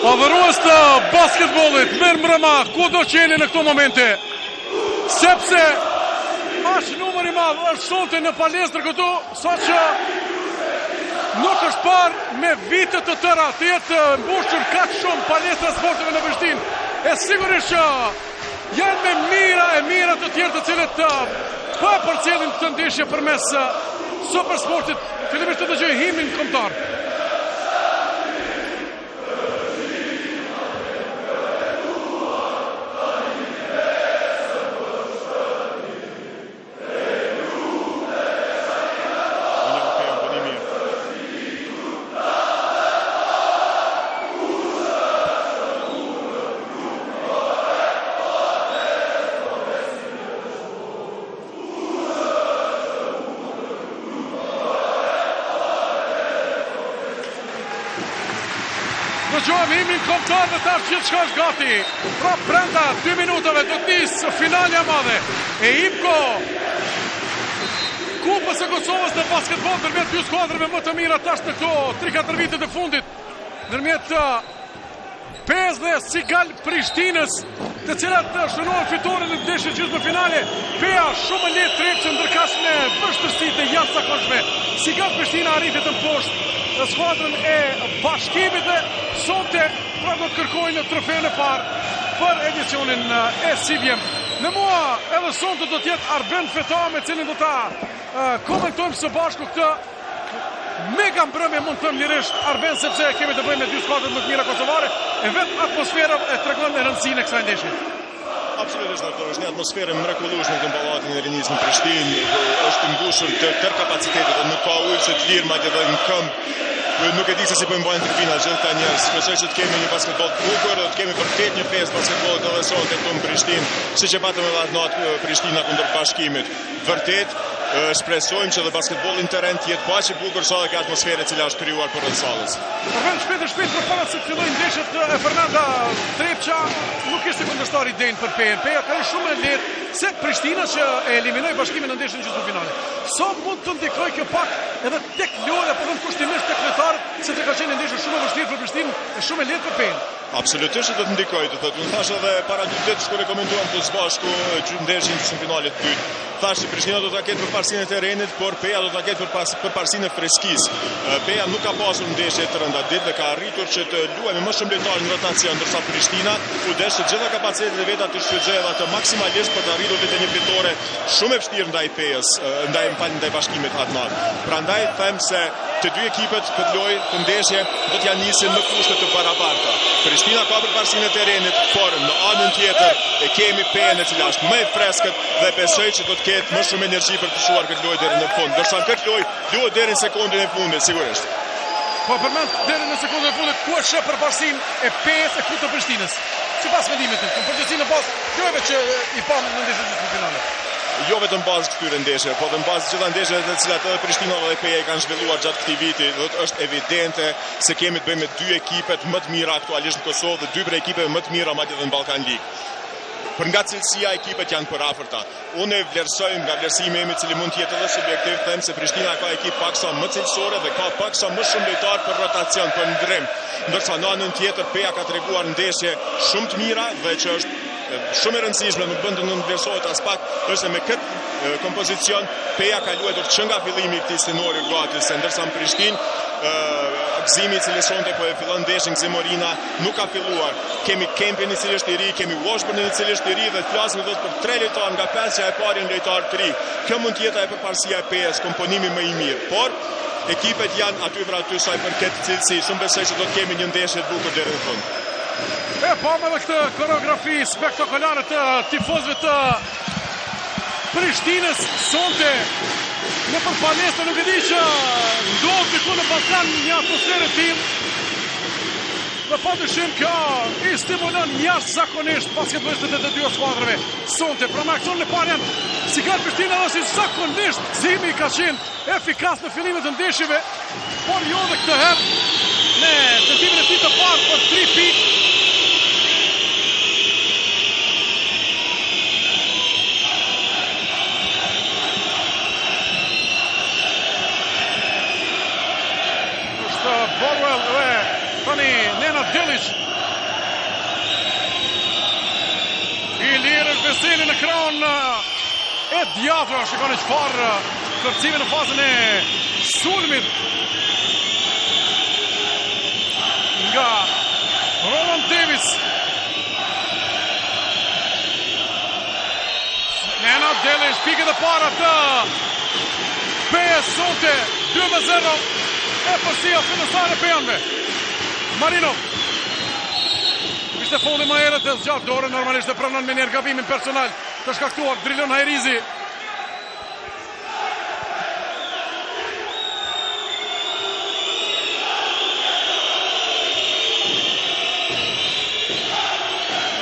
Adhurues të basketbollit, mirëmbrëma, kudo që jeni në këto momente, sepse aq numër i madh është sonte në palestër këtu, saqë nuk është parë me vite të tëra të jetë mbushur kaq shumë palestra e sporteve në Prishtinë. E sigurisht që janë me mijëra e mijëra të tjerë të cilët po e përcjellin këtë ndeshje përmes Supersportit. Fillimisht të dëgjojmë himnin kombëtar. Dëgjuam himnin kombëtar dhe tash gjithçka është gati. Pra brenda 2 minutave do të nisë finalja e madhe e IPKO Kupës së Kosovës në basketboll ndërmjet dy skuadrave më të mira tash në këto 3-4 vitet e fundit. Ndërmjet Pejës dhe Sigal Prishtinës, të cilat shënuan fitoren në ndeshjen gjysmëfinale. Peja shumë më lehtë Trepçën ndërkaq me vështirësi të jashtëzakonshme. Sigal Prishtina arriti të mposhtë skuadrën e Bashkimit dhe sonte pra do të kërkojnë trofeun e parë për edicionin e sivjetmë. Me mua edhe sonte do të jetë Arben Feta me cilin do ta komentojmë së bashku këtë Mega mbrëmje mund të them lirisht Arben sepse kemi të bëjmë me dy skuadrat më të mira kosovare e vetë atmosfera e tregon rëndësinë e kësaj ndeshje. Absolutisht Artur, është një atmosferë e mrekullueshme këtu në Pallatin e Rinisë në Prishtinë, është mbushur të tërë kapacitetet dhe nuk ka ulëse të lirë madje edhe në këmbë. Nuk e di se si po i mbajnë tribinat gjithë këta njerëz. Shpresoj që të kemi një basketboll të bukur dhe të kemi vërtet një festë basketbollit edhe sonte këtu në Prishtinë, siç e patëm edhe atë natë Prishtina kundër Bashkimit. Vërtet, shpresojmë që dhe basketbolli në terren të jetë po aq i bukur sa edhe kjo atmosferë e cila është krijuar përreth sallës. Arben shpejt e shpejt përpara se të fillojë ndeshja e përmenda Trepça nuk ishte kundërshtar i denjë për Pejën. Peja ka shumë më lehtë se Prishtina që e eliminoi Bashkimin në ndeshjen gjysmëfinale. Sa mund të ndikojë kjo pak edhe tek loja, po them kushtimisht tek lojtarët, sepse ka qenë një ndeshje shumë e vështirë për Prishtinën e shumë e lehtë për Pejën. Absolutisht që do të ndikojë, do thotë, unë thashë edhe para dy ditësh kur e komentuam këtu së bashku ndeshjen gjysmëfinale të dytë. Thashë që Prishtina do ta ketë përparësinë e terrenit, por Peja do ta ketë përpas, përparësinë e freskisë. Peja nuk ka pasur ndeshje të rënda ditë dhe ka arritur që të luajë me më shumë lojtarë në rotacion, ndërsa Prishtina u desh të gjitha kapacitetet e veta të shfrytëzojë edhe atë maksimalisht për të arritur te një fitore shumë e vështirë ndaj Pejës, ndaj më falni ndaj Bashkimit atë natë. Prandaj them se të dy ekipet këtë lojë, këtë ndeshje do t'ia nisin në kushte të barabarta. Prishtina ka përparësinë e terrenit, por në anën tjetër e kemi Pejën e cila është më e freskët dhe besoj që do të ketë më shumë energji për të çuar këtë lojë deri në fund. Ndërsa në këtë lojë luhet deri në sekondën e fundit, sigurisht. Po përmend deri në sekondën e fundit ku e sheh përparësinë e Pejës e ku të Prishtinës. Sipas mendimit tim, në përgjithësi në bazë lojëve që i pamë në ndeshjen gjysmëfinale. Jo vetëm në bazë këtyre ndeshjeve, po edhe në bazë të gjitha ndeshjeve të cilat edhe Prishtina dhe Peja i kanë zhvilluar gjatë këtij viti, do të është evidente se kemi të bëjmë me dy ekipet më të mira aktualisht në Kosovë dhe dy prej ekipeve më të mira madje edhe në Ballkan League. Për nga cilësia ekipet janë përafërta. Unë e vlerësoj nga vlerësimi im i cili mund të jetë edhe subjektiv, them se Prishtina ka ekip paksa më cilësore dhe ka paksa më shumë lojtarë për rotacion, për ndërrim. Ndërsa në anën tjetër Peja ka treguar ndeshje shumë të mira dhe që është shumë e rëndësishme, nuk bën të nënvlerësohet aspak, është se me këtë kompozicion Peja ka luajtur që nga fillimi i këtij stinori gati, se ndërsa në Prishtinë Gëzimi i cili sonte po e fillon ndeshjen Gëzim Morina nuk ka filluar. Kemi Kempin i cili është i ri, kemi Washburnin i cili është i ri dhe flasim do të për tre lojtarë nga pesëshja e parë janë lojtarë të ri. Kjo mund të jetë ajo përparësia e Pejës, komponimi më i mirë, por ekipet janë aty për aty sa i përket cilësisë. Unë besoj se do të kemi një ndeshje të bukur deri në fund. E pamë edhe këtë koreografi spektakolare të tifozëve të Prishtinës sonte nëpër palestër nuk e di që ndodh diku në Ballkan një atmosferë e tillë. Dhe pa dyshim kjo i stimulon jashtëzakonisht basketbollistët e të dyja skuadrave sonte. Pra me aksionin e parë janë Sigal Prishtina dhe si zakonisht Gëzimi ka qenë efikas në fillimet e ndeshjeve, por jo dhe këtë herë me tentimin e tij të parë për 3 pikë. Është Borwell dhe tani Nenad Delic. Veseli në krahun e djathtë, shikoni çfarë kërcimi në fazën e sulmit nga Roland Davis. Nenad Delish, pikët e para të Pejës sonte, 2-0, epërsia fillestare e pejanëve. Marinov, ishte faulli më herët e zgjat dorën, normalisht e pranon menjëherë gabimin personal të shkaktuar Drilon Hajrizi.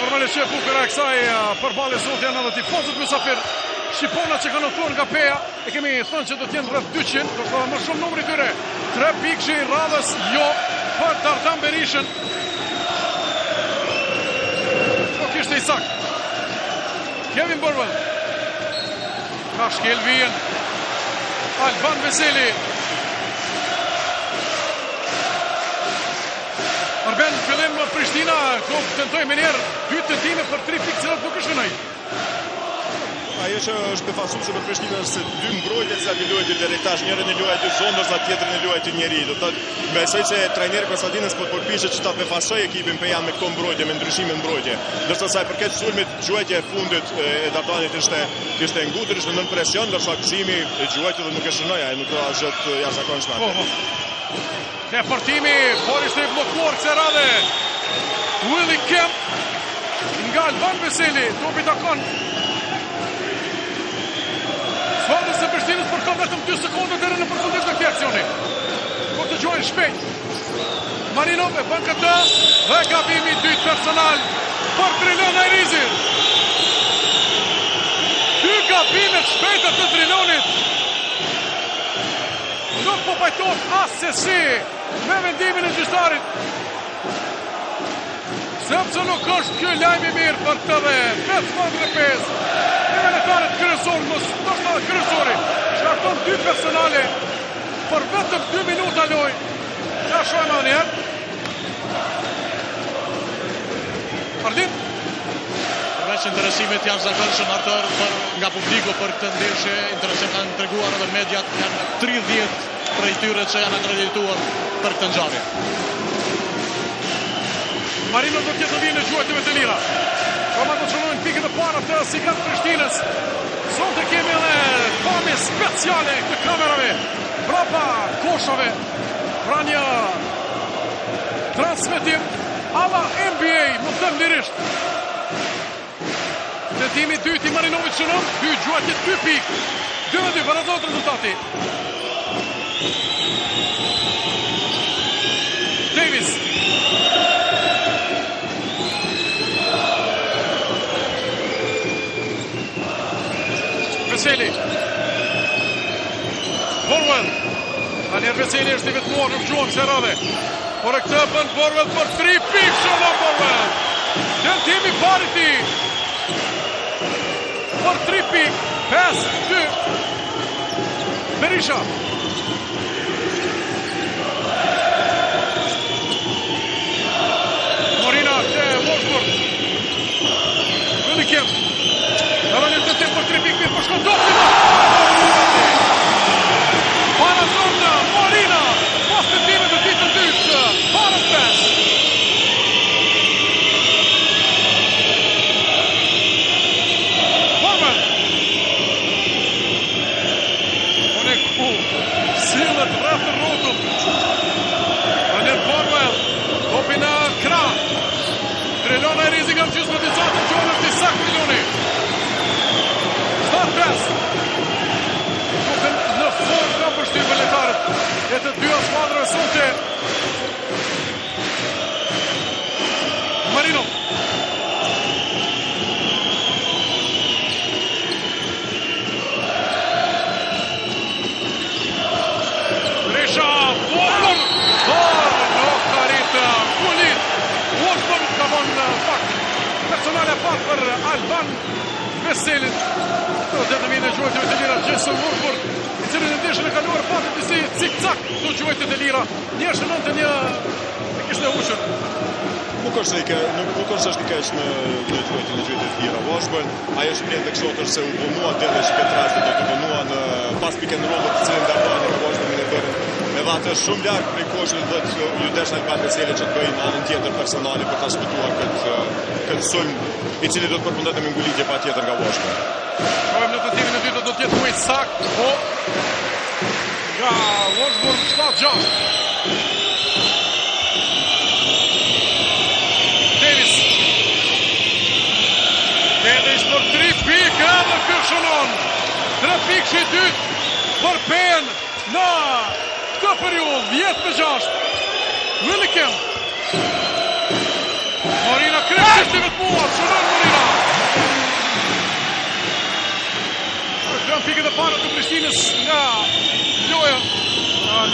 Normalisht që e bukura e kësaj përballje sot janë edhe tifozët mysafirë. Shqiponat që kanë udhëtuar nga Peja, e kemi thënë që do të jenë rreth 200, do të më shumë numri i tyre. 3 pikëshi i radhës jo për Dardan Berishën. Nuk ishte i saktë. Kevin Borwell. Ka shkel vijën. Alban Veseli. Arben, fillim Prishtina, klub tentoi menjëherë, dy tentime për tri pikë cilat nuk i shënoi. Ajo që është befasuese për Prishtinën është se dy mbrojtje të cilat i luajti deri tash, njërin e luajti zonë, ndërsa tjetrin e luajti njeri. Do të thotë, besoj se trajneri Kostadinës po përpiqet që ta befasojë ekipin pejan me këto mbrojtje, me ndryshime në mbrojtje. Ndërsa sa i përket sulmit, gjuajtja e fundit e Dardanit ishte ishte e ngutur, ishte nën presion, ndërsa Gëzimi e gjuajti dhe nuk e shënoi, ai nuk ka asgjë të jashtëzakonshme. Po, po. Depërtimi, por ishte i bllokuar kësaj radhe. Willie Kemp nga Alban Veseli, topi i takon. Skuadrës së Prishtinës por ka vetëm 2 sekonda deri në përfundim të këtij aksioni. Por të gjuajnë shpejt. Marinov e bën këtë dhe gabimi i dytë personal për Drilon Hajrizin. Dy gabime të shpejta të Drilonit. Nuk po pajtohet assesi me vendimin e gjyqtarit. Sepse nuk është ky lajm i mirë për të dhe vetë skuadrën e Pejës. Një nga lojtarët kryesorë, mos ndoshta edhe kryesori, shkakton dy personale për vetëm 2 minuta lojë. Ja shohim edhe një herë. Ardin? Përveç interesimit të jashtëzakonshëm Artur për nga publiku për këtë ndeshje, interesim kanë treguar edhe mediat, janë 30 prej tyre që janë akredituar për këtë ngjarje. Marinov do të jetë në vijën e gjuajtjeve të lira. Roma do të shënojnë pikën e parë të Sigal Prishtinës. Sonte kemi edhe pamje speciale të kamerave prapa koshave. Pra një transmetim alla NBA, mund të them lirisht. Tentimi i dytë i Marinovit shënon, dy gjuajtje, dy pikë. 2 me 2, barazohet rezultati. Davis. Veseli. Borwell. Tani Veseli është i vetmuar, nuk gjuan kësaj radhe. Por e këtë bën Borwell për 3 pikë, shënon Borwell. Tentimi i parë i tij. Për 3 pikë, 5, 2. Berisha. Morina te Washburn. Willie Kemp. Edhe një tentim për 3 pikë, mirë po shkon topi. Barazon Morina. Pas tentimit të tij të dytë, para 5. Borwell. One ku sillet rreth rrotull. Daniel Borwell. Topi në krah. Drilon Hajrizi nga gjysmë distanca, gjuan është i saktë Driloni. 7-5. Duken në formë kam përshtypjen lojtarët e të dyja skuadrave sonte. Marinov. Berisha, bukur, por nuk arrit golit. Washburn ka bën pak personale e parë për Alban Veselin. Do të vijë në gjuajtje të lira Jason Washburn, i cili në ndeshjen e kaluar pati disi cik-cak në gjuajtje të lira. Një shënonte një e kishte huqur. Po. Nuk është i keq, nuk nuk është se është i keq në në gjuajtjen e gjuajtjeve të lira. Washburn, ajo që vlen të theksohet është se u vonua Delic në këtë rast do të vonua në pas pick and roll të cilin Dardani me Washburnin e bërën. Edhe atë shumë larg prej koshit dhe të iu desh Alban Veseli që të bëjë në anën tjetër personale për ta shpëtuar këtë këtë sulm i cili do të përfundonte me ngulitje patjetër nga Washburn. Shohim në tentimin e dytë do të jetë më i saktë, po Nga Washburn 7-6. Davis. Davis për 3 pikë edhe ky shënon. 3 pikëshi i dytë për Pejën në këtë periudhë 10 me 6. Willie Kemp. Morina krejtësisht i vetmuar, shënon Morina. Këto janë pikët e para të Prishtinës nga loja.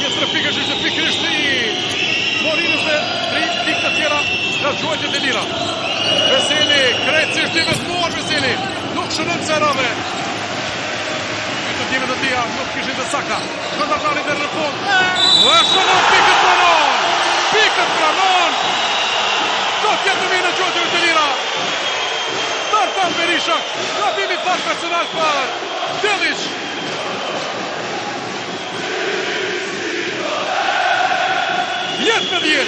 Një trepikësh ishte pikërisht i Morinës dhe tri pikë të tjera nga gjuajtjet e lira. Veseli, krejtësisht i vetmuar Veseli, nuk shënon kësaj radhe. Dy tentimet e tija nuk ishin të sakta. Shkon Dardani deri në fund. Dhe shënon pikët pranon. Pikët pranon. Do të jetë në vijën e gjuajtjeve të lira. Dardan Berisha, gabimi i parë personal për Delic. 10 me 10.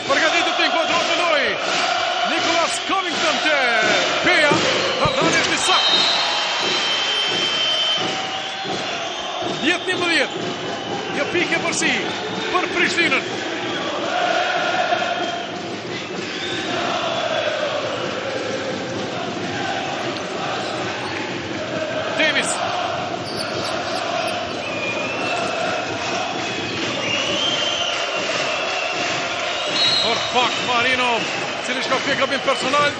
Përgatitet të inkuadrohet në lojë. Nikolas Covington te Peja. Dardani është i saktë. 10-11. Një pikë epërsi për Prishtinën. Davis. Për pak Marino, cili shkaktoi gabim personal,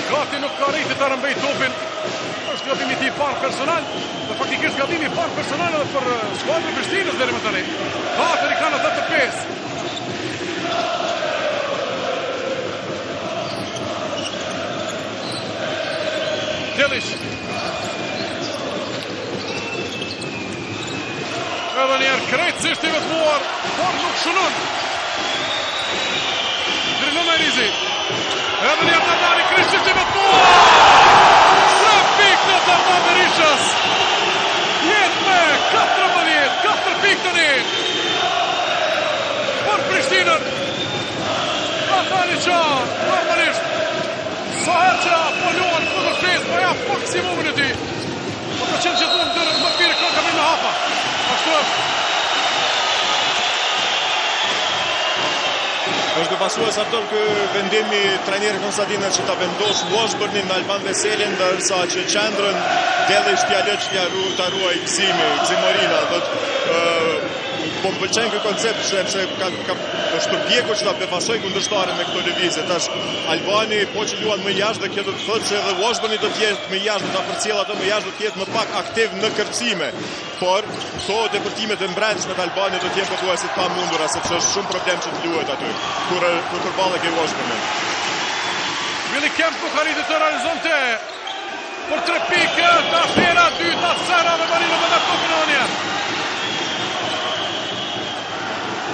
gati nuk ka arriti ta rrëmbejë topin. Është gabimi i tij i parë personal, dhe faktikisht gabimi i parë personal edhe për eh, skuadrën e Prishtinës deri më tani. Katër i kanë ata të pesë. Delic. Edhe një herë krejtësisht i vetmuar, por nuk shënon. Drilon Ajrizi. Edhe një herë Dardani krejtësisht i vetmuar. Tre pikë të Dardan Berishës. 10 me 14, 4 pikë tani. Për Prishtinën. Dardani që normalisht sa herë që po luan kundër Pejës, po jap maksimumin e tij. Po ka qenë gjithmonë ndër më të mirë ka me hapa. Ashtu është. Është befasues Artur ky vendim i trajnerit Konstantinës që ta vendos Washburnin me Alban Veselin, ndërsa që qendrën Delic t'ia lë që t'ia ru, ta ruaj Gëzimi, Gëzim Morina, do të po më pëlqen ky koncept sepse ka, ka është përpjekur që ta befasoj kundërshtarin me këto lëvizje. Tash Albani po që luan më jashtë dhe kjo do të thotë se edhe Washburni do të jetë më jashtë, do ta përcjellë atë më jashtë, do të jetë më pak aktiv në kërcime. Por këto depërtimet e mbrendshme të Albanit do të jenë pothuajse të pamundura sepse është shumë problem që të luhet aty kur kur përballë ke Washburnin. Willie Kemp nuk arriti të realizonte për tre pikë, tash hera e dytë, asaj radhe Marino me topin edhe një herë.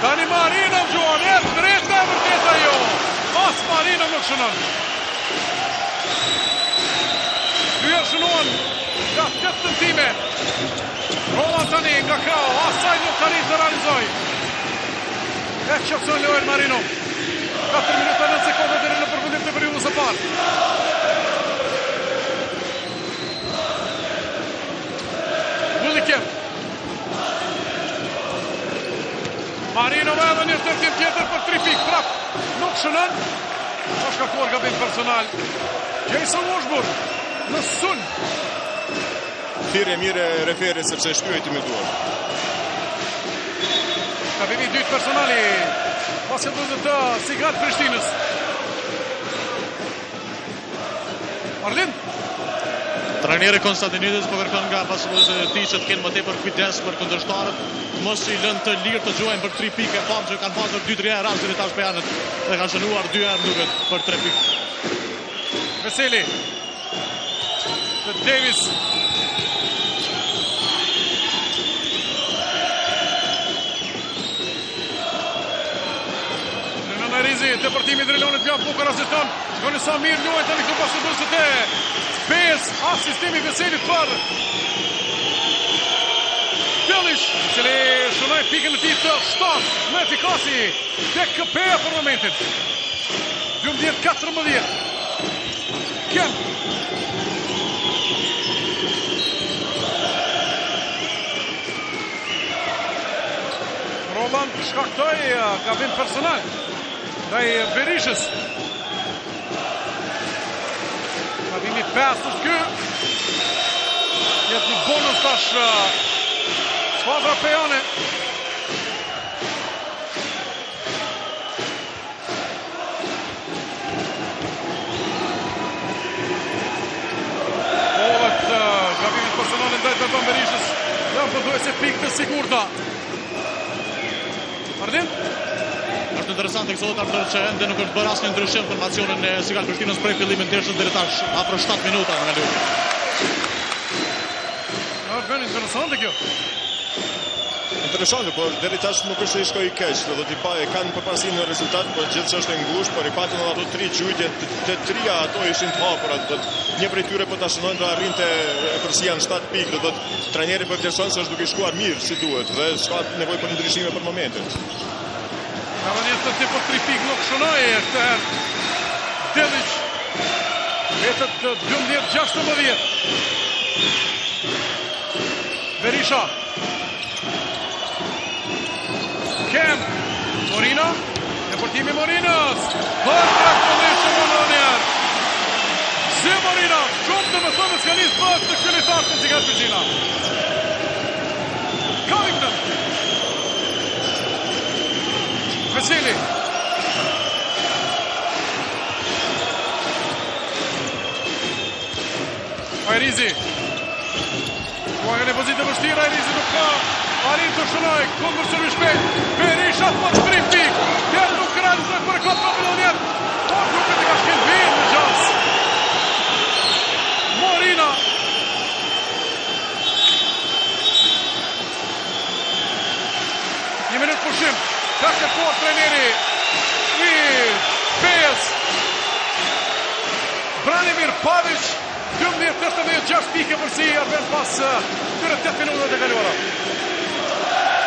Tani Marino gjuan, e treta e vërteta jo. As Marino nuk shënon. Dy herë shënuan nga tetë tentime. Roman tani nga krahu, asaj nuk arrin të realizoj. E qetëson lojën Marino. 4 minuta 9 sekonda deri në përfundim të periudhës së parë. Willie Kemp. Marino edhe një tentim tjetër për 3 pikë prap. Nuk shënon. Ka shkaktuar gabim personal. Jason Washburn në sulm. Thirrje mirë e referit sepse e shtyajti me duar. Gabimi i dytë personal i basketbollistit të Sigal Prishtinës. Arlind. Trajneri Konstantinidis po kërkon nga basketbollistët e tij që të kenë më tepër kujdes për kundërshtarët, të mos i lënë të lirë të gjuajnë për 3 pikë. Pamë që kanë pasur 2-3 herë rast deri tash pejanët dhe kanë shënuar 2 herë duket për 3 pikë. Veseli. Të Davis. Drilon Hajrizi, depërtimi i Drilonit mjaft bukur asiston. Shikoni sa mirë luajnë tani këtu basketbollistët e Pejës, asistimi i Veselit për Delish, i cili shënoi pikën e tij të 7 më efikasi tek Peja për momentin. 12-14. Kemp. Roland shkaktoi eh, gabim personal ndaj Berishës. Gabimi i pestë është ky. Jet në bonus tash eh, skuadra pejane. Pollet gabimet personale ndaj Dardan Berishës janë pothuajse pikë të sigurta. Ardin? Është interesante theksohet Artur që ende nuk është bërë asnjë ndryshim në formacionin e Sigal Prishtinës prej fillimit ndeshjes deri tash afro 7 minuta nga luajtja. Është vend interesante kjo. Interesante, por deri tash nuk është se i shkoi keq, do të pa e kanë përparësinë në rezultat, por gjithçka është e ngushtë, por i patën edhe ato tri gjujtje, të, të tria ato ishin të hapura, do të një prej tyre po ta shënojnë do arrinte epërsia në 7 pikë, do të trajneri po vlerëson se është duke shkuar mirë si duhet dhe s'ka nevojë për ndryshime për momentin. Ka një tentim për 3 pikë nuk shënoi këtë herë. Delic mbetet 12-16. Berisha. Kemp. Morina. Depërtimi i Morinës. Për traktonisht që mundon Zé Morina, shumë domethënës ka nisë bëhet te ky lojtar te Sigal Prishtina. Covington. Veseli. Hajrizi. Ua nga një pozitë e vështirë, Hajrizi nuk ka. Arrin të shënojë, kundërsulm i shpejtë. Berisha për 3 pikë. Tjerë nuk realizoj për e kap topin edhe njëherë. Por duket e ka shkel vijën me gjasë. Morina. Një minutë pushim. Ka kërkuar trajneri i Pejës. Branimir Pavic. 12-18, 6 pikë epërsi Arben pas këtyre 8 minutave të kaluara.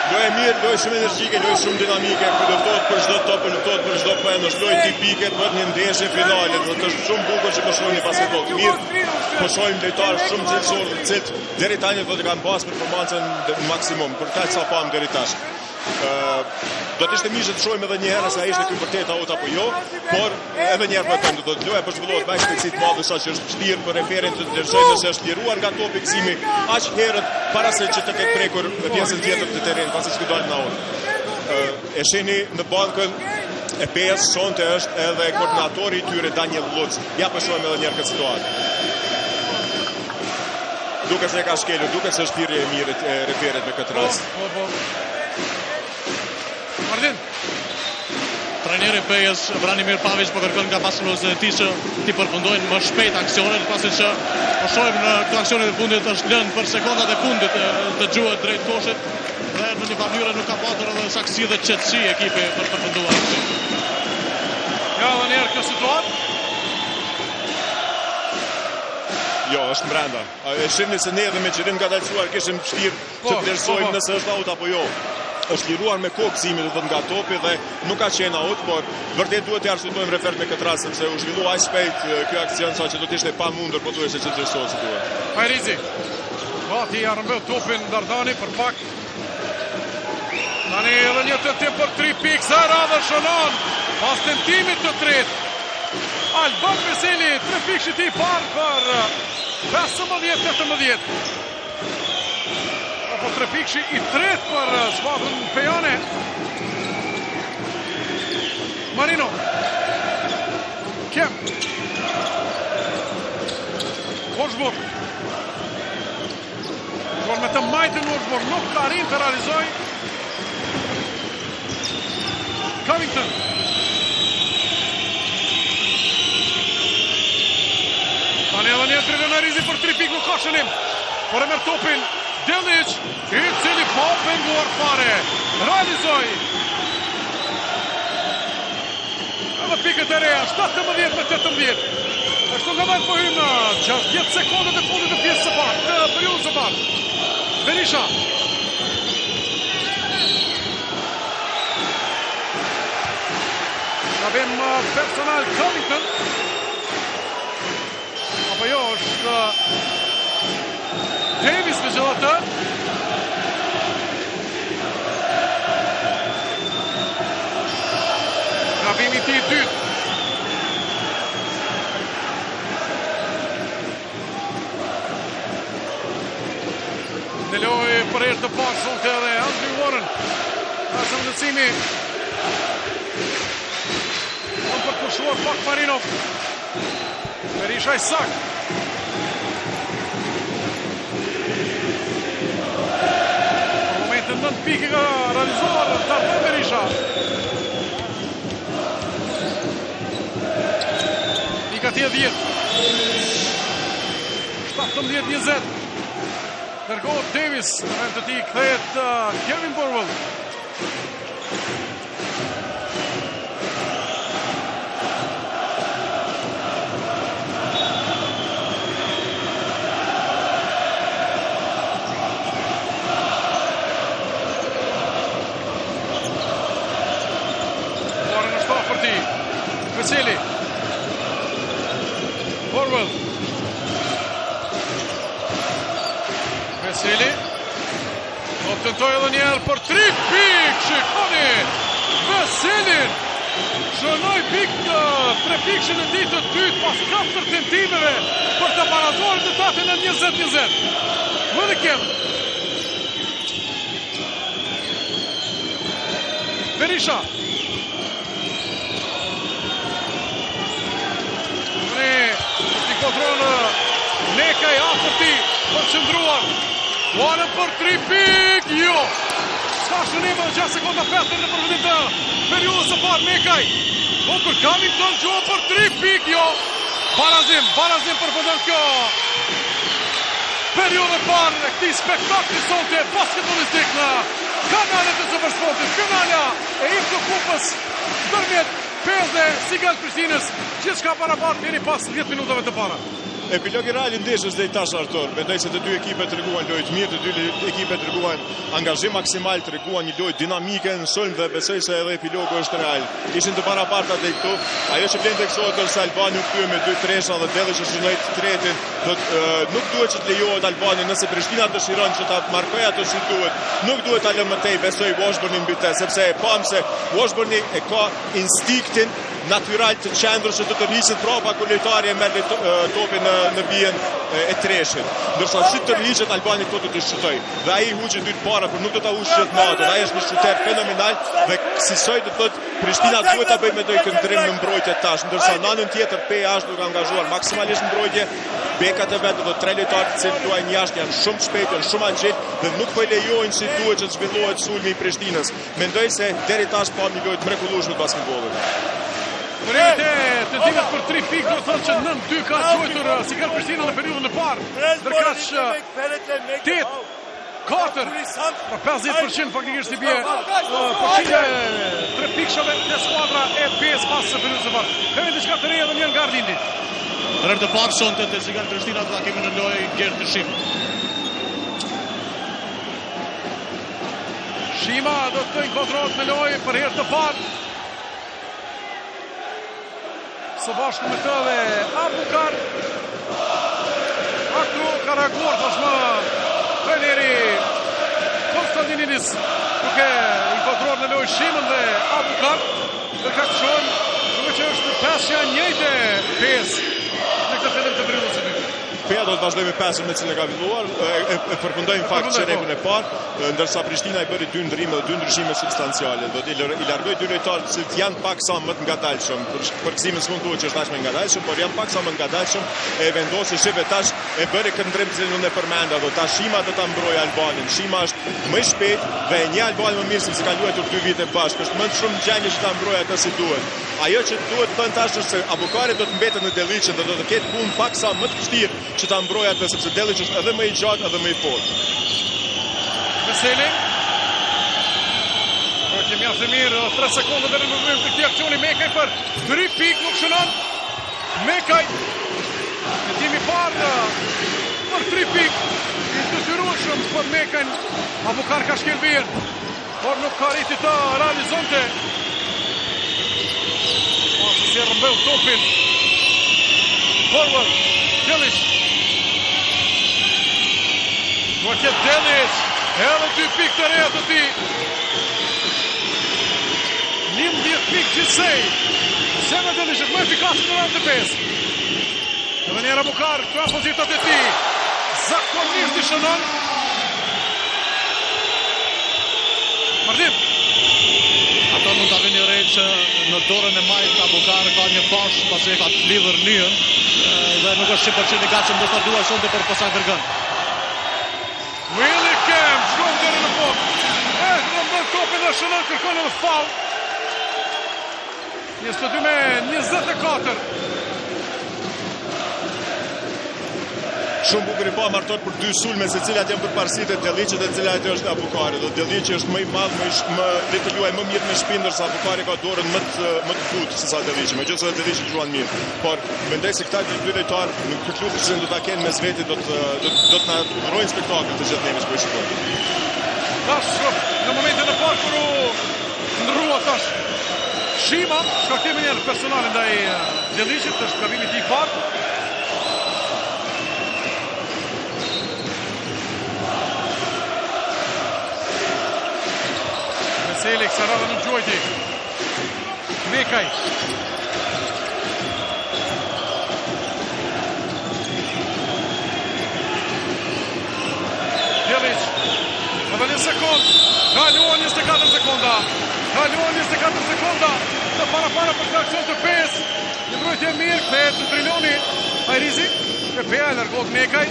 Lojë e mirë, lojë shumë energjike, lojë shumë dinamike, ku luftohet për çdo top, luftohet për çdo poen, është lojë tipike për një ndeshje finale, do të është shumë bukur që po shohim një basketboll të mirë, po shohim lojtarë shumë cilësorë, të cilët deri tani do të kanë pas performancën në maksimum, për kaq sa pamë deri tash. Do të ishte mirë që të shohim edhe një herë nëse ai ishte ky vërtet out apo jo, por edhe një herë po e them, do të thotë loja po zhvillohet me shpejtësi të madhe sa që është vështirë për referin të vlerësojë nëse është liruar nga topi Gëzimi aq herët para se që të ketë prekur në pjesën tjetër të terrenit, pasi që të dalë në out. E shihni në bankën e Pejës sonte është edhe koordinatori i tyre Daniel Lutz. Ja po shohim edhe një herë këtë situatë. Duket se e ka shkelur, duket se është thirrje e mirë e referit në këtë rast. Po, po. Martin. Trajneri i Pejës, Branimir Pavic, po kërkon nga bashkëpunuesit e tij që t'i përfundojnë më shpejt aksionet, pasi që po shohim në këto aksionet e fundit është lënë për sekondat e fundit të gjuhet drejt koshit dhe në një farë mënyre nuk ka patur edhe saktësi dhe qetësi ekipi për të përfunduar aksionin. Ja edhe një herë kjo situatë. Jo, është mbrenda. E shihni se ne edhe me xhirim ngadalësuar kishim vështirë të po, vlerësojmë po, po. nëse është out apo jo. Është liruar me kokë Gëzimi do të thotë nga topi dhe nuk ka qenë out, por vërtet duhet të arsyetojmë referët me këtë rast sepse u zhvillua aq shpejt ky aksion sa që do të ishte e pamundur pothuajse që të vlerësohet si duhet. Hajrizi. Gati ia rrëmbeu topin Dardani për pak. Tani edhe një tentim për 3 pikë, kësaj radhe shënon pas tentimit të tretë. Alban Veseli, 3 pikëshi i tij i parë për 15-18. Apo 3 pikëshi i tretë për skuadrën pejane. Marino. Kemp. Washburn. Por me të majtën Washburn nuk arrin të realizojë. Covington. Tani. Tani edhe një Dridon Hajrizi për 3 pikë nuk ka shënim. Por e merr topin Delic, i cili pa u penguar fare. Realizoi. Edhe pikët e reja, 17 me 18. Ashtu ngadalë po hyjmë në 60 sekondat e fundit të pjesës së parë, të periudhës së parë. Berisha. Gabim uh, personal Covington. Apo jo, është uh, Davis megjithatë. Gabimi i tij i dytë. Në lojë për herë të parë sonte edhe Andrew Warren. Nga zëvendësimi. Mund për të pushuar pak Marinov. Berisha i saktë. Për momentin 9 pikë ka realizuar Dardan Berisha. Pika e tij e 10. 17-20. Dërgohet Davis, në vend të tij kthehet uh, Kevin Borwell. Warren është afër tij. Veseli. Borwell. Veseli. Do të tentojë edhe një herë për 3 pikë. Shikoni. Veselin. Shënoi pikë 3 pikëshin e tij të dytë pas 4 tentimeve për të barazuar rezultatin në 20-20. Willikim. Berisha. Në një kontroll Nekaj afër tij për qëndruar. Warren për 3 pikë, jo. S'ka shënim edhe 6 sekonda 4 në përfundim të periudhës së parë Nekaj. Bukur Covington gjuan për 3 pikë, jo. Barazim, barazim përfundon kjo periudhë e parë e këtij spektakli sonte basketbollistik në kanalet e Supersportit. Finalja e IFTO Kupës ndërmjet Pejës dhe Sigal Prishtinës, gjithçka barabartë deri pas 10 minutave të para. Epilogi real i ndeshjes deri tash Artur. Mendoj se të dy ekipet treguan lojë të mirë, të dy ekipet treguan angazhim maksimal, treguan një lojë dinamike në sulm dhe besoj se edhe epilogu është real. Ishin të barabarta deri këtu. Ajo që vlen theksohet është se Albani u kthye me dy tresha dhe Delic që shënoi të tretin. Do të, nuk duhet që të lejohet Albani nëse Prishtina dëshiron që ta markojë atë si duhet. Nuk duhet ta lë më tej besoj Washburnin mbi të, sepse e pamë se Washburni e ka instinktin natyral të qendrës që të tërhiqet prapa kur lojtari e merr topin në në vijën e treshit. Ndërsa si tërhiqet Albani këto do të shutojë. Dhe ai hoqi dy të para, por nuk do ta huqë gjithë natën. Ai është një shooter fenomenal dhe kësisoj do të thotë Prishtina duhet ta bëjë mendoj këtë ndërrim në mbrojtje tash, ndërsa në anën tjetër Peja është duke angazhuar maksimalisht në mbrojtje. Bekat e vet do tre lojtarë të cilët luajnë jashtë janë shumë të shpejtë, janë shumë agjil dhe nuk po i lejojnë si duhet që të zhvillohet sulmi i Prishtinës. Mendoj se deri tash pamë një lojë të mrekullueshme të basketbollit. Vërejtje tentimet për 3 pikë, do të thotë që 9-2 ka gjuajtur uh, Sigal Prishtina në periudhën e parë. Ndërkaq 8 4 pra 50% faktikisht i bie uh, përqindja e 3 pikëshave te skuadra e Pejës pas periudhës së parë. Kemi diçka të re edhe një nga Arlindi. Për herë të parë sonte te Sigal Prishtina do ta kemi në lojë Gert Shimën. Shima do të inkuadrohet në lojë për herë të parë. Së bashku me të dhe Abukar. Aktu ka reaguar tashmë trajneri Konstantinidis duke inkuadruar në lojë Shimën dhe Abukar. Ndërkaq shohim, duke që është pesëshja e njëjtë e Pejës në këtë fillim të periudhës së dytë. Peja do të vazhdojë me pesën me cilën ka filluar, e, e përfundoi në fakt çerekun e parë, ndërsa Prishtina i bëri dy ndërrime dhe dy ndryshime substanciale. Do të i largoi dy lojtarë të cilët janë pak sa më të ngadalshëm. Për, për Gëzimin s'mund thuhet që është aq më ngadalshëm, por janë pak sa më të ngadalshëm. E vendosi shife tash e bëri këtë ndërrim të cilin unë e përmenda, do tash Shima do ta mbrojë Albanin. Shima është më i shpejtë dhe e njeh Albanin më mirë sepse kanë luajtur dy vite bashkë. Është më shumë në gjendje që ta mbrojë atë si duhet. Ajo që duhet thënë tash është se Abukari do të mbetet në Delliçin dhe do të ketë punë paksa më të vështirë që ta mbrojë atë sepse Delliç është edhe më i gjatë edhe më i fortë. Veseli. Mbrojtje mjaft e mirë, 3 sekonda deri në përfundim të këtij aksioni Mekaj për 3 pikë nuk shënon. Mekaj. Tentimi i parë për 3 pikë. I detyrueshëm për Mekajn. Abukar ka shkel vijën. Por nuk arriti ta realizonte. Pasi si rrëmbeu topin. Forward, Delic. Duhet jetë Delic. Edhe dy pikë të reja të tij. 11 pikë gjithsej. Senad Delic është më efikas në radhë të 5. Edhe njëherë Abukar, këto janë pozitat e tij. Zakonisht i shënon. Martin. Ato mund ta vini re që në dorën e majtë Abukar ka një fashë pasi e ka të lidhur nyjën dhe nuk është 100% i gatshëm ndoshta duar sonte por po sa kërkon. Willy Kemp shkon deri në fund. E rrëmben topin dhe shënon kërkon edhe faull. 22 me 24. Shumë bukur i pa Martor për dy sulme se cilat janë përparësitë e Delliçit dhe cilat është Abukari. Dhe Delliçi është më i madh, më më di të luajë më mirë me shpinë ndërsa Abukari ka dorën më të më të butë se sa Delliçi. Megjithëse Delliçi luan mirë. Por mendoj se këta dy lojtarë në këtë luftë që do ta kenë mes veti do të do, do të na dhurojnë spektakël të gjithë neve që po i shikojmë. Tash në momentin e parë kur u ndërrua tash Shima, shkaktim një herë personale ndaj Delliçit, është gabimi i tij i parë. Veseli, kësaj radhe nuk gjuajti. Mekaj. Delic. Edhe një sekund. Kaluan 24 sekonda. Kaluan 24 sekonda. Të parapara për këtë aksion të 5. Një mbrojtje e mirë, kthehet te Driloni. Hajrizi, te Peja, largohet Mekaj.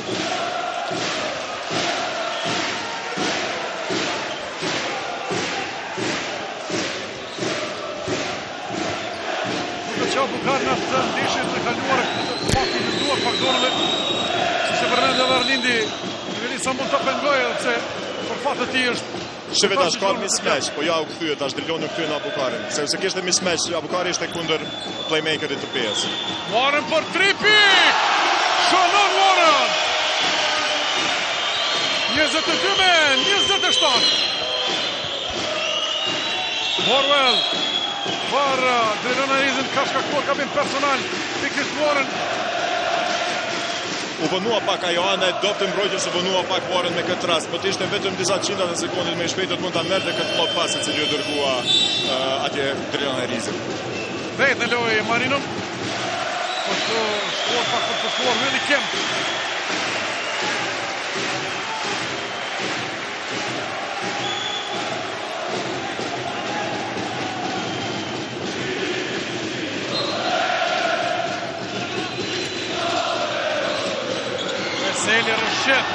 Duket që Abukar në atë ndeshje të kaluar pak i lënduar pak dorën siç e përmendi edhe Arlindi, nuk e di sa mund të pengojë edhe pse për fat të tij është Shife tash ka mismatch, po ja u kthye tash Driloni u kthye në Abukarin. Sepse kishte mismatch, Abukari ishte kundër playmakerit të Pejës. Warren për 3 pikë! Shënon Warren! 22 me 27. Borwell për uh, Drilon Hajrizin ka shkaktuar gabim personal pikërisht Warren. U vonua pak ajo ana e dobët e mbrojtjes u vonua pak Warren me këtë rast, po të ishte vetëm disa qinda të sekondit më i shpejtë do të mund ta merrte këtë lob pas i cili u dërgua uh, atje Drilon Hajrizit. Vetë në lojë Marino. Është shkuar pak për të shkuar Willy Kemp. Veseli rrëshqet.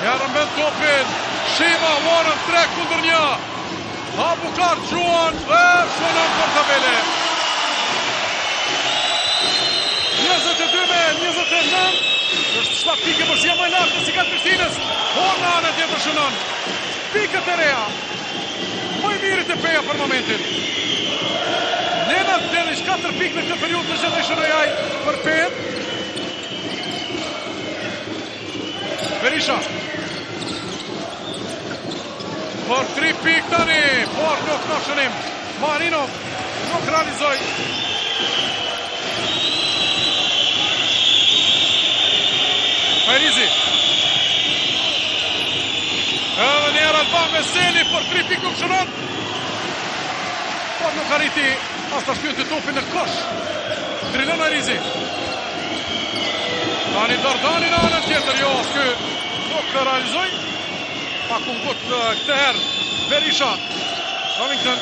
Ja rrëmben topin. Shima Warren 3 kundër 1. Abukar gjuan dhe shënon për tabele. 22 me 29. Është 7 pikë epërsia më e lartë e Sigal Prishtinës. Por në anën tjetër shënon. Pikët e reja. Më i miri te Peja për momentin. Nenad Delić 4 pikë në këtë periudhë të gjithë i shënoi ai për Pejën. Berisha. Për 3 pikë tani, por nuk ka shënim. Marino nuk realizoi. Hajrizi. Edhe një herë Alban Veseli për 3 pikë nuk shënon. Por nuk arriti as ta shtyente topin në kosh. Drilon Hajrizi. Tani Dardani në anën tjetër, jo, ky nuk realizoi. Pak u ngut këtë herë Berisha. Covington.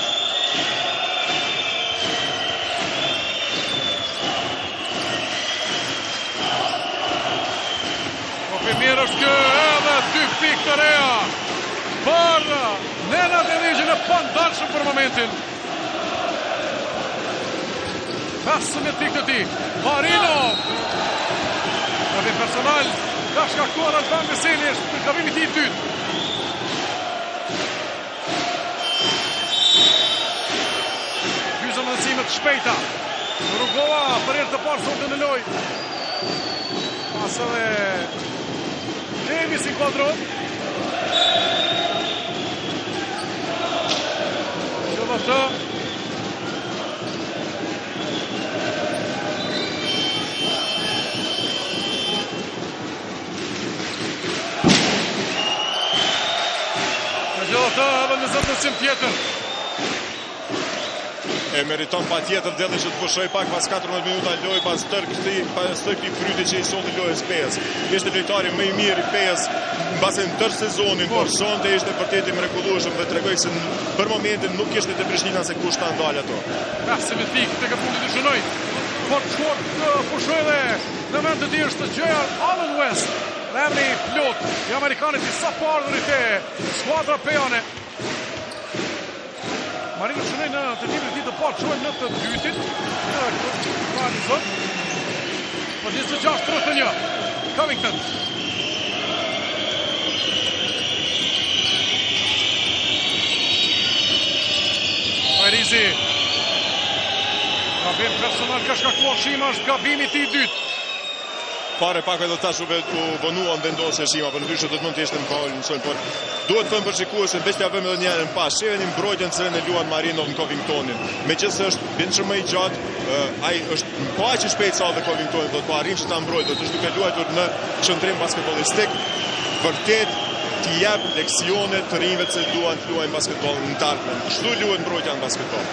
Topi mirë është ky edhe dy pikë të reja për Nenad Deliqin e pandalshëm për momentin. 15 pikë të tij. Marino. Gabim personal. Ka shkaktuar Alban Veseli është gabimi i tij i dytë. Dy zëvendësime të shpejta. Rugova për herë të parë sonte në lojë. Pas edhe Davis inkuadrohet. Gjithashtu Megjithatë edhe një zëvendësim tjetër. E meriton patjetër Delli që të pushojë pak pas 14 minuta lojë pas tërë këtij pas tërë këtij fryti që i solli lojës Pejës. Ishte lojtari më i mirë i Pejës mbase në tërë sezonin, por sonte ishte vërtet i mrekullueshëm dhe tregoi se për momentin nuk kishte te Prishtina se kush ta ndalë ato. 15 pikë tek e fundit i shënoi. Por çfarë të pushojë dhe në vend të tij është J.R. Allen West. Dhe emri i plotë i amerikanit i sapoardhurit te skuadra pejane. Marino shënoi në tentimin e tij të parë, shohim në të dytin. Realizon. Për 26-31. Covington. Fajrizi. Gabim personal ka shkaktuar Shima, është gabimi i tij i dytë. Fare pak edhe tash u vonua në vendosje Shima, përndryshe do të mund të ishte në faul në sulm, por duhet thënë për shikuesin, veç t'ia vëmë edhe një herë në pas, shiheni mbrojtjen cilën e luan Marinov në Covingtonin. Megjithëse është bindshëm më i gjatë, ai është po aq i shpejtë sa dhe Covingtoni, do të po arrin që ta mbrojë, do të është duke luajtur në qëndrim basketbollistik, vërtet t'i jep leksione të rinjve që duan të luajnë basketbol në të ardhmen. Kështu luhet mbrojtja në basketbol.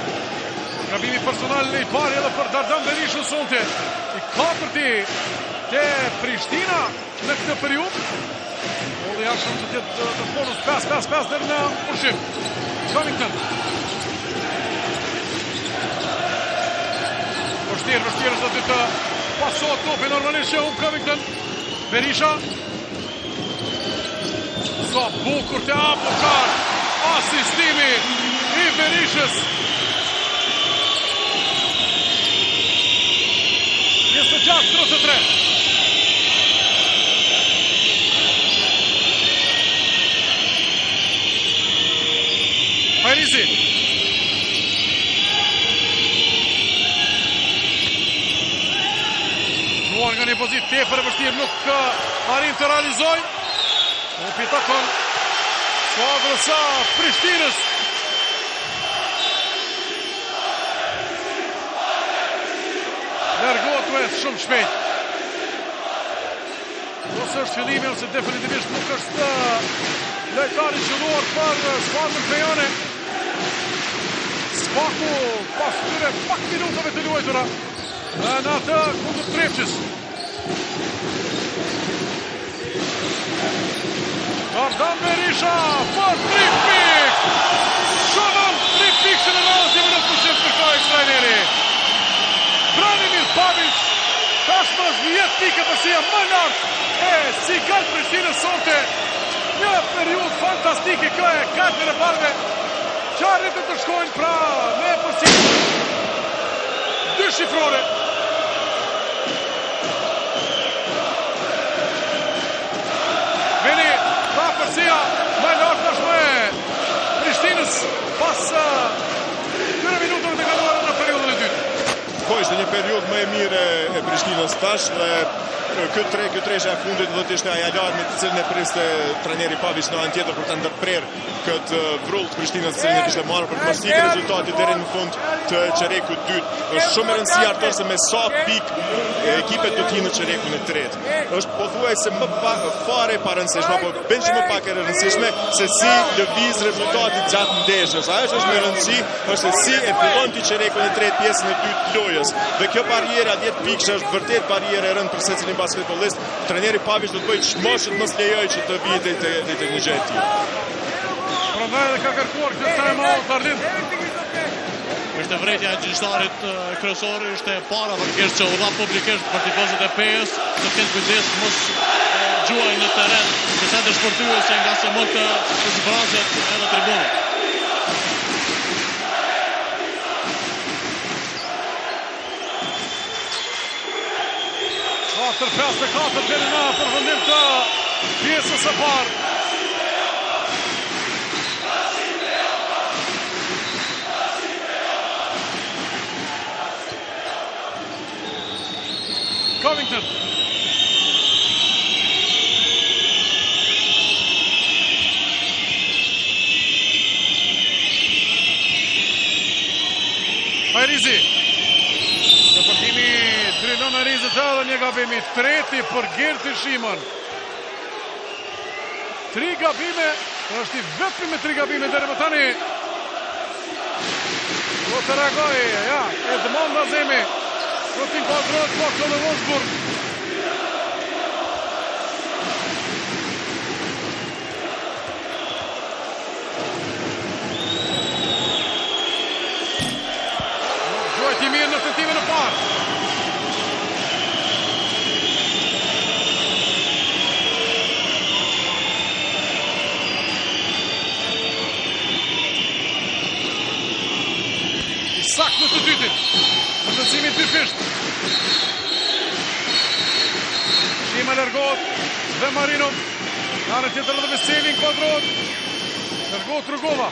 Gabimi personal i pari edhe për Dardan Berishën sonte. I katërti te Prishtina në këtë periudhë. Golli jashtëm që të jetë në bonus 5-5-5 deri në pushim. Covington. Vështirë, vështirë është aty të pasohet topi normalisht që humb Covington. Berisha Sa bukur te Abukar Asistimi i Berishës 26-33 Hajrizi Luan nga një pozitë tepër e vështirë nuk arrin të realizojë. Topi i takon skuadrës së Prishtinës. Largohet West shumë shpejt. Ose është fillimi ose definitivisht nuk është lojtar i qëlluar për skuadrën pejane. Së paku pas këtyre pak minutave të luajtura në atë kundër Trepçës. Dardan Berisha për 3 pikë. Shënon 3 pikë që në radhës një minutë pushim kërkoi trajneri. Branimir Pavic tashmë është 10 pikë epërsia më lart e Sigal Prishtinës sonte. Një periudhë fantastike kjo e kaltër e bardhëve që arritën të shkojnë pra në epërsi dyshifrore. Vini, pra epërsia më e lartë tashmë e Prishtinës pas këtyre minutave të kaluara në periudhën e dytë. Po ishte një periudhë më e mirë e Prishtinës tash dhe ky tre, ky tresha e fundit do të ishte ai alarmi të cilin e priste trajneri Pavic në anën tjetër për ta ndërprerë këtë vrull të Prishtinës të cilin e kishte marrë për të mos ikë rezultati deri në fund të çerekut të dytë. Është shumë e rëndësi Artur se me sa pikë ekipet do të hyjnë në çerekun e tretë. Është pothuajse më pak fare e parëndësishme apo bën më pak e rëndësishme se si lëviz rezultati gjatë ndeshjes. Ajo që është me rëndësi është se si e fillon ti çerekun e tretë pjesën e dytë të lojës. Dhe kjo barriera 10 pikë është vërtet barrierë e rëndë për secilin. basketbollist, trajneri Paviç do të bëjë çmos që të mos lejojë që të vijë deri te deri te një gjë e tillë. Prandaj edhe ka kërkuar këtë time out Arlind. Ishte vërejtja e gjyqtarit kryesor, ishte e para faktikisht që u dha publikisht për tifozët e Pejës, të kenë kujdes mos gjuajnë në terren, të sende shpërthyese ngase mund të zbrazet edhe tribuna. 4, 5 e 4 deri në përfundim të pjesës së parë. Covington. Hajrizi. Depërtimi Drilon Hajrizit edhe një gabim i treti për Gerti Shimën. Tri gabime, është i vetmi me tri gabime deri më tani. Do të reagojë, ja, Edmond Azemi. Do të inkuadrohet po edhe Washburn. Gjuajti mirë në tentimin e parë. I saktë në të dytin. Vështirësimi i dyfishtë. Shima largohet dhe Marino. Në anën tjetër edhe Veseli inkuadrohet. Largohet Rugova.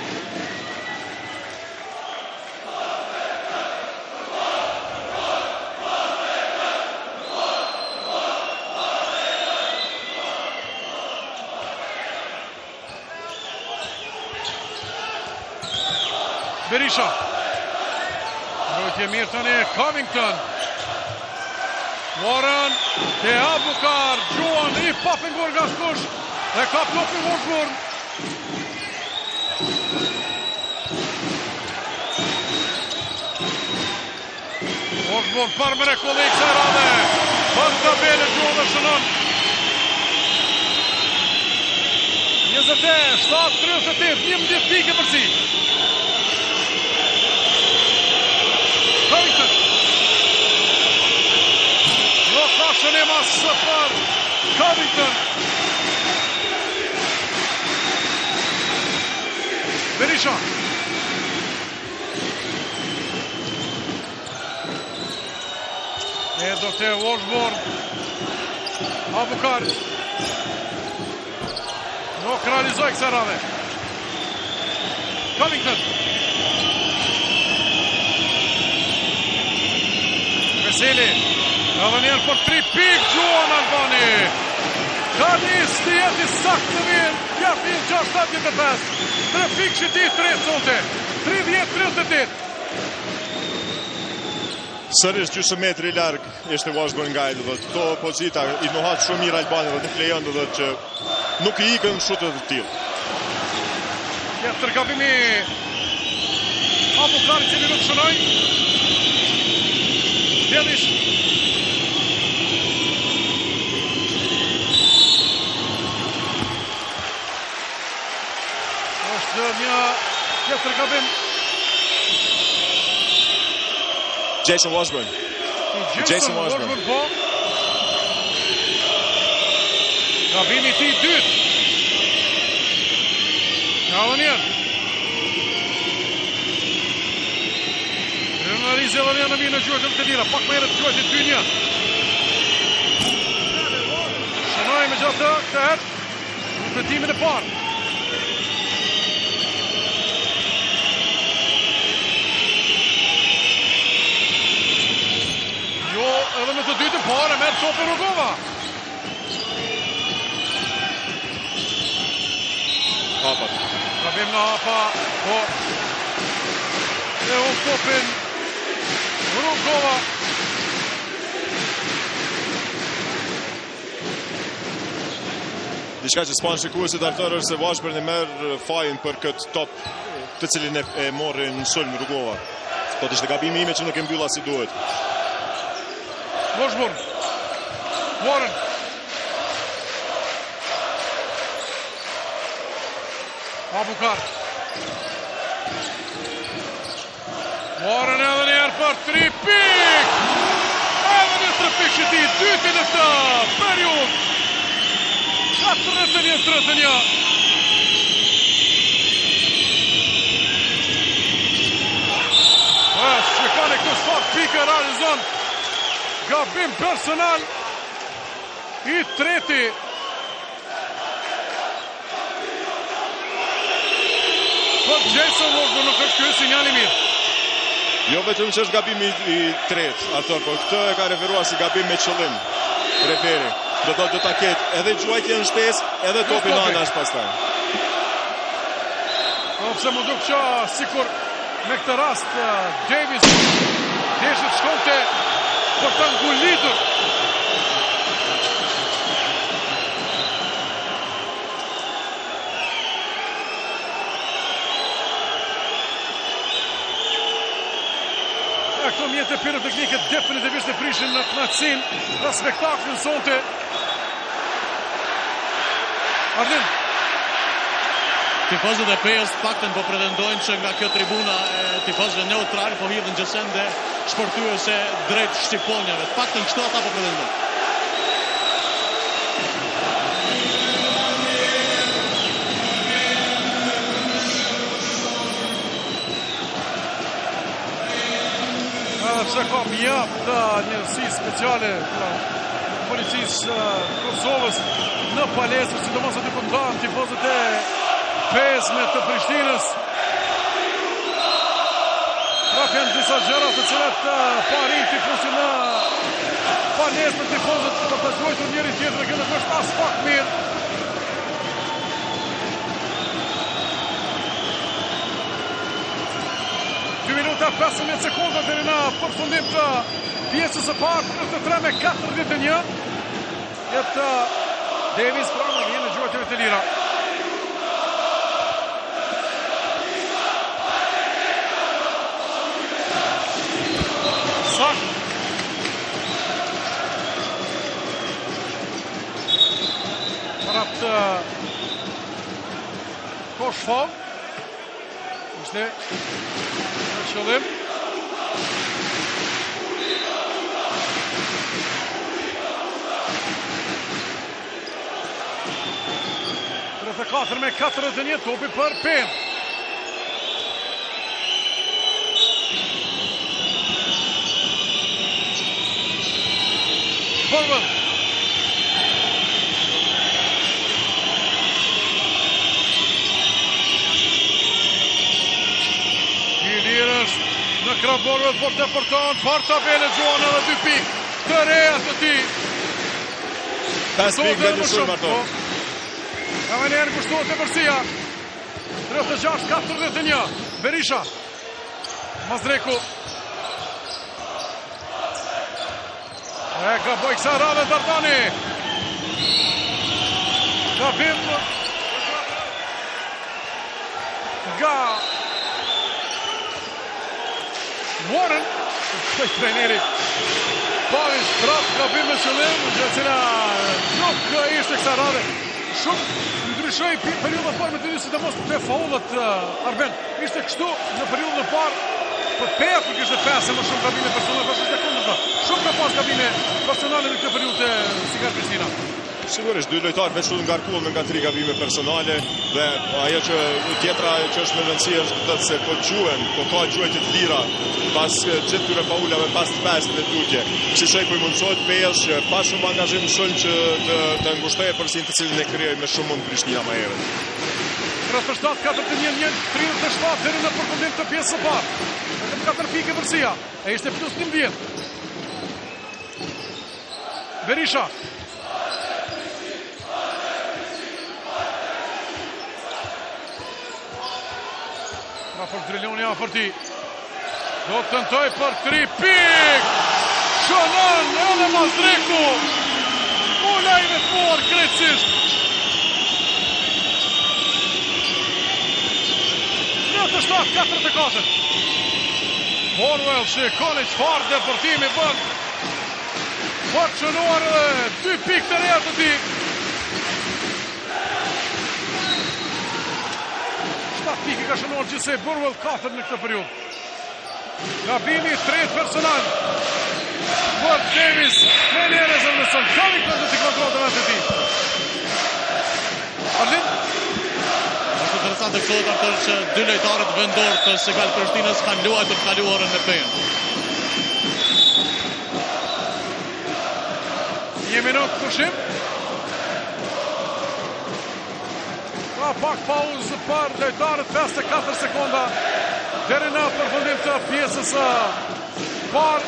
Berisha. Mbrojtje mirë tani Covington. Warren te Abukar, gjuan i papenguar nga askush dhe kap topin Washburn. Washburn për mrekulli kësaj radhe. Për tabelë gjuan dhe shënon. 27, 38, 11 pikë epërsi. Covington. Nuk ka shënim as për Covington. Berisha. E do te Washburn. Abukar. Nuk realizoi kësaj radhe. Covington. Veseli. Edhe njëherë për 3 pikë gjuan Albani. Ka nis të jetë i saktë në mirë. Jashtë 6-75. 3 pikë që ti 3 sonte. 30-38. Sërish gjysmë metri larg ishte Washburn nga ai, do të këto pozita i nuhat shumë mirë Albani dhe nuk lejon do të që nuk i ikën shutet të tillë. Tjetër gabimi Abukar i cili nuk shënoi. Delish. Është një tjetër gabim. Jason Washburn. Jason Washburn, po. Gabimi i tij i dytë. Ja edhe njëherë. Në Rizi edhe një në mirë në gjuajtje të lira. Pak më herët gjuajti 2-1. Shënoi megjithatë këtë herë. Në tentimin e parë. Jo, edhe në të dytën parë, merr topin Rugova. Hapat. Gabim në hapa, po. E humb topin Rugova. Diçka që s'panë shikuesit Artur është se Washburn e merr fajin për këtë top të cilin e, e morri në sulm Rugova. Po të ishte gabimi ime që nuk e mbylla si duhet. Washburn. Warren. Abukar. Warren edhe një herë për 3 pikë. Edhe një 3 pikë që ti, dyti në këtë periudhë. 41-31. Shikoni këtu çfarë pike realizon Gabim personal i treti. Për Jason Washburn nuk është ky sinjal i mirë. Jo vetëm që është gabimi i tretë, Artur, por këtë e ka referuar si gabim me qëllim. Referi. Do të do ta ketë edhe gjuajtjen shtesë, edhe topin anash pastaj. Po pse m'u duk që sikur me këtë rast Davis deshi të shkonte për të ngulitur. E këto mjete piroteknike definitivisht e prishin në kënaqësinë dhe spektaklin sonte. Arlin. Tifozët e Pejës të paktën po pretendojnë që nga kjo tribuna e tifozëve neutral po hidhen gjësende shpërthyese drejt shqiponjave. Të paktën kështu ata po pretendojnë. Edhe pse ka mjaft njësi speciale të policisë Kosovës në palestër, sidomos aty ku ndahen tifozët e Pejës me të Prishtinës. Prapë janë disa gjëra të cilat po arrijnë t'i fusin në palestër tifozët për të gjuajtur njëri tjetrin, kjo nuk është aspak mirë. 2 minuta 15 sekonda deri në përfundim të pjesës së parë, 33 me 41. Jetë Davis pra në vijën e gjuajtjeve të lira. Saktë. Për atë kosh faul. Ishte në qëllim. 34 me 41 topi për Pejën. Borwell. I lirë është në krah Borwell, por depërton, për tabelë gjuan edhe dy pikë të reja të tij. 5 pikë nga një sulm ato. Po. Edhe një herë ngushtohet epërsia. 36, 41. Berisha. Mazreku. E gaboi kësaj radhe Dardani. Gabim nga Warren, kërkoi trajneri Pavic prap gabim me qëllim, gjë e cila nuk ishte kësaj radhe. Shumë ndryshoi periudha e parë me të dy, sidomos te faullat Arben. Ishte kështu në periudhën e parë për Peja kur kishte 5 e më shumë gabime personale, tash është e kundërta. Shumë ka pas gabime personale në këtë periudhë te Sigal Prishtina. Sigurisht, dy lojtarë veç të ngarkuar me nga tri gabime personale dhe ajo që tjetra që është me rëndësi është të thotë se po gjuhen, po ka gjuajtje të lira pas gjithë këtyre faulave pas të pestë dhe tutje. Kësisoj po i mundësohet Pejës që pa shumë angazhim shumë që të, të ngushtojë epërsinë të cilën e krijoi me shumë mund Prishtina më herët. 37, 41, 1, 37 deri në përfundim të pjesës së parë. Vetëm 4 pikë epërsia, e ishte plus 11. Berisha. Pra për Driloni afër tij. Do të tentojë për 3 pikë. Shënon edhe Mazreku. U la i vetmuar krejtësisht. 37, 44. Borwell, shikoni çfarë depërtimi bën. Për të shënuar edhe dy pikë të reja të tij. 7 pikë ka shënuar gjithsej Burwell 4 në këtë periudhë. Gabimi i tretë personal për Davis menjëherë zëvendëson Covington do t'i kontrollë të tij. Arlind? Është interesante këtu atë që dy lojtarët vendorë të Sigal Prishtinës kanë luajtur të kaluarën me Pejën. Një minutë pushim. Pra pak pauzë për lojtarët 54 sekonda deri në përfundim të pjesës së parë.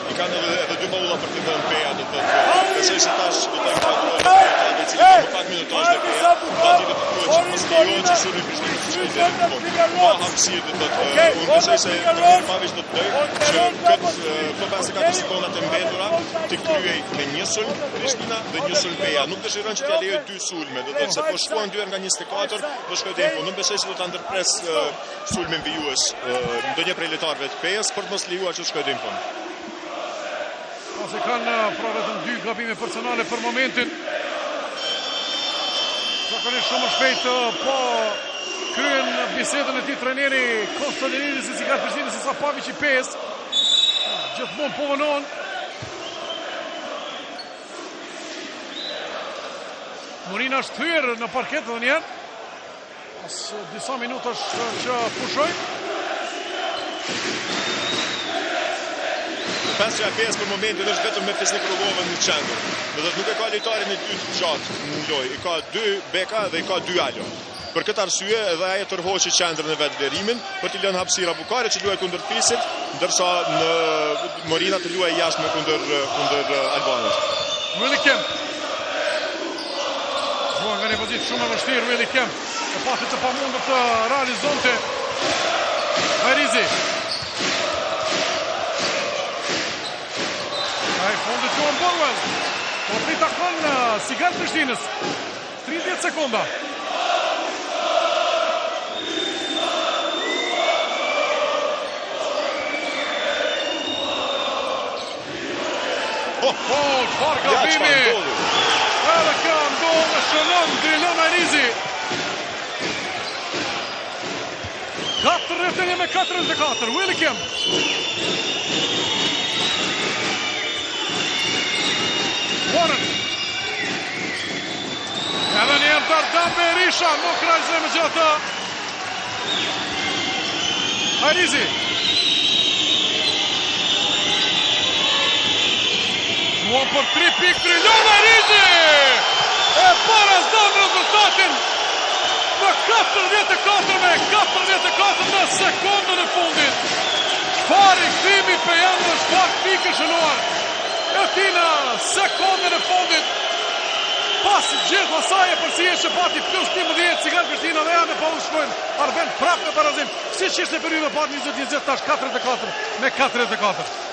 I kanë edhe, edhe dy faulla për t'i dhënë Peja, do të thotë. Besoj se tash do të inkuadrohet në lojtarë i cili ka më pak minutazh në Peja, do të të thuhet që mos lejohet që sulmi i Prishtinës të shkojë deri në fund. Pa hapësirë do të thotë, unë besoj se trajneri Paviç do të dojë që këtë këto 54 sekonda të mbetura të kryej me një sulm Prishtina dhe një sulm Peja. Nuk dëshiron që t'ia lejojë dy sulme, do të thotë se po shkuan dy herë nga 24, do shkojë deri në fund. Unë besoj se do ta ndërpres sulmin vijues ndonjë prej lojtarëve të Pejës për të mos lejuar që të shkojë deri në fund. Pasi kanë pra vetëm dy gabime personale për momentin. Zakonisht shumë më shpejt po kryen bisedën e tij trajneri Konstantinidis i Sigal Prishtinës se sa Paviç i Pejës. Gjithmonë po vonon. Morina është kthyer në parket edhe një herë. Pas disa minutash që pushoi. Pesëshja e Pejës për momentin është vetëm me Fisnik Rugovën në qendër. Do të nuk e ka lojtarin e dytë gjatë në lojë. I ka dy beka dhe i ka dy alo. Për këtë arsye edhe ai e tërhoqi qendrën e vet Blerimin për t'i lënë hapësira Bukarit që luaj kundër Fisit, ndërsa në Morina të luaj jashtë me kundër kundër Albanit. Willy Kemp. Luan nga një pozitë shumë e vështirë Willy Kemp. E pati të pamundur të realizonte. Hajrizi. Ai fundit luan Burwell. Po i takon Sigal Prishtinës. 30 sekonda. Oh, oh, çfarë gabimi! Edhe kjo ndodh dhe shënon Drilon Hajrizi. 41 me 44, Willy Kemp. Warren. Edhe një herë Dardan Berisha, nuk realizon megjithatë. Hajrizi. Luan për 3 pikë, Drilon Hajrizi! E barazon rezultatin në 44 me 44 në sekondën e fundit. Çfarë rikthimi pejan dhe çfarë pikë e shënuar e tij në sekondën e fundit. Pas gjithë asaj epërsie që pati plus 11 Sigal Prishtina dhe ja në pauzë shkojnë Arben prapë në barazim. Siç ishte periudha e parë 20-20 tash 44 me 44.